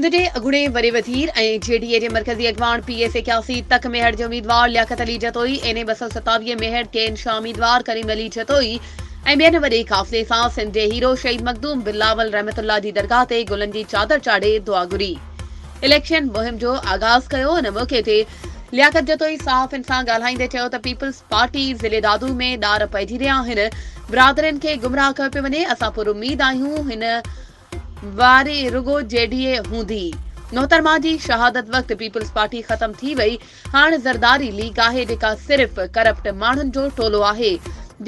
سنڌ جي اڳوڻي وڏي وزير ۽ جي ڊي اي جي مرڪزي اڳواڻ پي ايس 81 تڪ ميهڙ جي اميدوار لياقت علي جتوئي، اين اي 227 ميهڙ ڪين شاهه اميدوار ڪريم علي جتوئي ۽ ٻين وڏي قافلي سان سنڌ جي هيرو شهيد مخدوم بلاول رحمت الله جي درگاهه تي گلن جي چادر چاڙهي دعا گهري اليڪشن مهم جو آغاز ڪيو. ان موقعي تي لياقت جتوئي صحافين سان ڳالهائيندي چيو ته پيپلز پارٽي ضلعي دادو ۾ ڏار پئجي رهيا آهن، برادرين کي گمراهه ڪيو پيو وڃي، اسان پراميد آهيون هن واري رڳو جي ڊي اي هوندي. محترمه جي شهادت وقت پيپلز پارٽي ختم ٿي وئي، هاڻ زرداري ليگ آهي جيڪا صرف ڪرپٽ ماڻهن جو ٽولو آهي،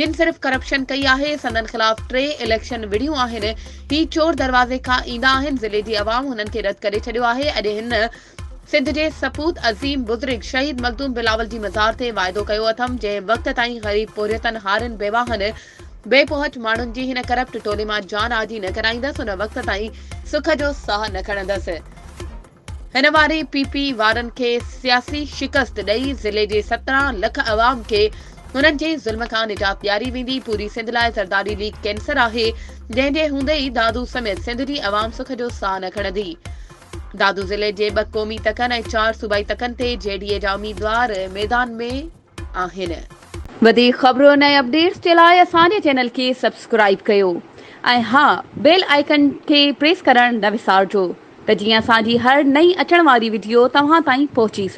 جن صرف ڪرپشن ڪئي آهي، سندن خلاف ٽي اليڪشن وڙهيون آهن، هي چور دروازي کان ايندا آهن، ضلعي جي عوام هنن کي رد ڪري ڇڏيو آهي، اڄ هن سنڌ جي سپوت عظيم بزرگ شهيد مخدوم بلاول جي مزار تي واعدو ڪيو اٿم، جنهن وقت تائين غريب پورهيتن، هارين، بيواهن، بي پهچ ماڻهن جي هن ڪرپٽ ٽولي مان جان آجي نه ڪرائيندس ان وقت تائين سک جو ساهه نه کڻندس. هن واري پي پي وارن کي سياسي شڪست ڏئي ضلعي جي 17 لک عوام کي هنن جي ظلم کان نجات ڏياري ويندي. پوري سنڌ لاء زرداري ليگ ڪينسر آهي جنهن جي هوندي ئي دادو سميت سنڌ جي عوام سک جو ساهه نه کڻندي. دادو ضلعي جي ٻه قومي تڪن ۽ چار صوبائي تڪن تي جي ڊي اي جا اميدوار ميدان ۾ آهن. وڌيڪ خبرن ۽ اپڊيٽس جي لاء اسان جي چينل کي سبسڪرائيب ڪيو ۽ ها بيل آئيڪن کي پريس ڪرڻ نه وسارجو ته جيئن اسان جي هر نئين اچڻ واري وڊيو توهان تائين پهچي سگهي.